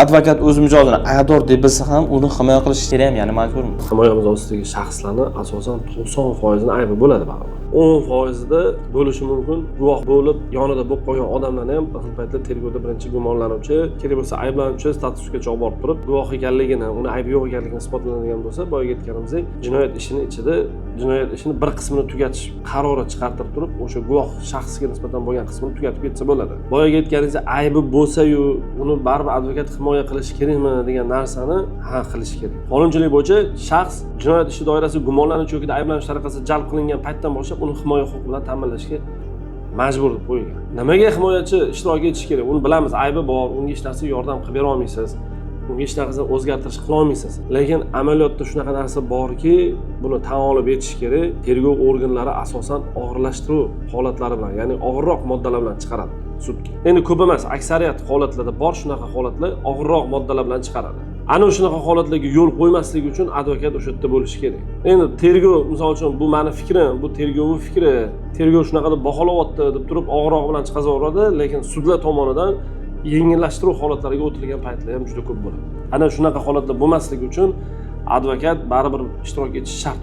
Advokat o'z mijozini aybdor deb bilsa ham, uni himoya qilish kerakmi, ya'ni majburmi? Himoyamiz ostidagi shaxslarni asosan 90%ini aybi bo'ladi baribir. 10%ida bo'lishi mumkin, guvoh bo'lib yonida bo'lib qolgan odamlarni ham bir xil paytlar tergovda birinchi gumonlanuvchi, kerak bo'lsa ayblanuvchi statusgacha olib borib turib, guvoh ekanligini, uni aybi yo'q ekanligini isbotlanadigan bo'lsa, boyagi aytganimizdek, jinoyat ishini ichida jinoyat ishini bir qismini tugatish qarori chiqartirib turib, o'sha guvoh shaxsga nisbatan bo'lgan qismini tugatib ketsa bo'ladi. Boyagi aytganingizdek, aybi bo'lsa-yu, uni baribir advokat himoya qilishi kerakmi degan narsani, ha, qilishi kerak. Qonunchilik bo'yicha shaxs jinoyat ishi doirasida gumonlanuvchi yoki ayblanuvchi tariqasida jalb qilingan paytdan boshlab uni himoya huquqi bilan ta'minlashga majbur deb qo'yilgan. Nimaga himoyachi ishtirok etishi kerak? Uni bilamiz, aybi bor, unga hech narsa yordam qilib bera olmaysiz, unga hech narsa o'zgartirish qila olmaysiz. Lekin amaliyotda shunaqa narsa borki, buni tan olib aytish kerak, tergov organlari asosan og'irlashtiruv holatlari bilan, ya'ni og'irroq moddalar bilan chiqaradi sudga. Endi ko'p emas, aksariyat holatlarda bor shunaqa holatlar, og'irroq moddalar bilan chiqaradi. Ana shunaqa holatlarga yo'l qo'ymaslik uchun advokat o'sha yerda bo'lishi kerak. Endi tergov, misol uchun, bu mani fikrim, bu tergovni fikri, tergov shunaqa deb baholayapti deb turib og'irroq bilan chiqazaveradi, lekin sudlar tomonidan yengillashtiruv holatlariga o'tilgan paytlar ham juda ko'p bo'ladi. Ana shunaqa holatlar bo'lmasligi uchun advokat baribir ishtirok etishi shart.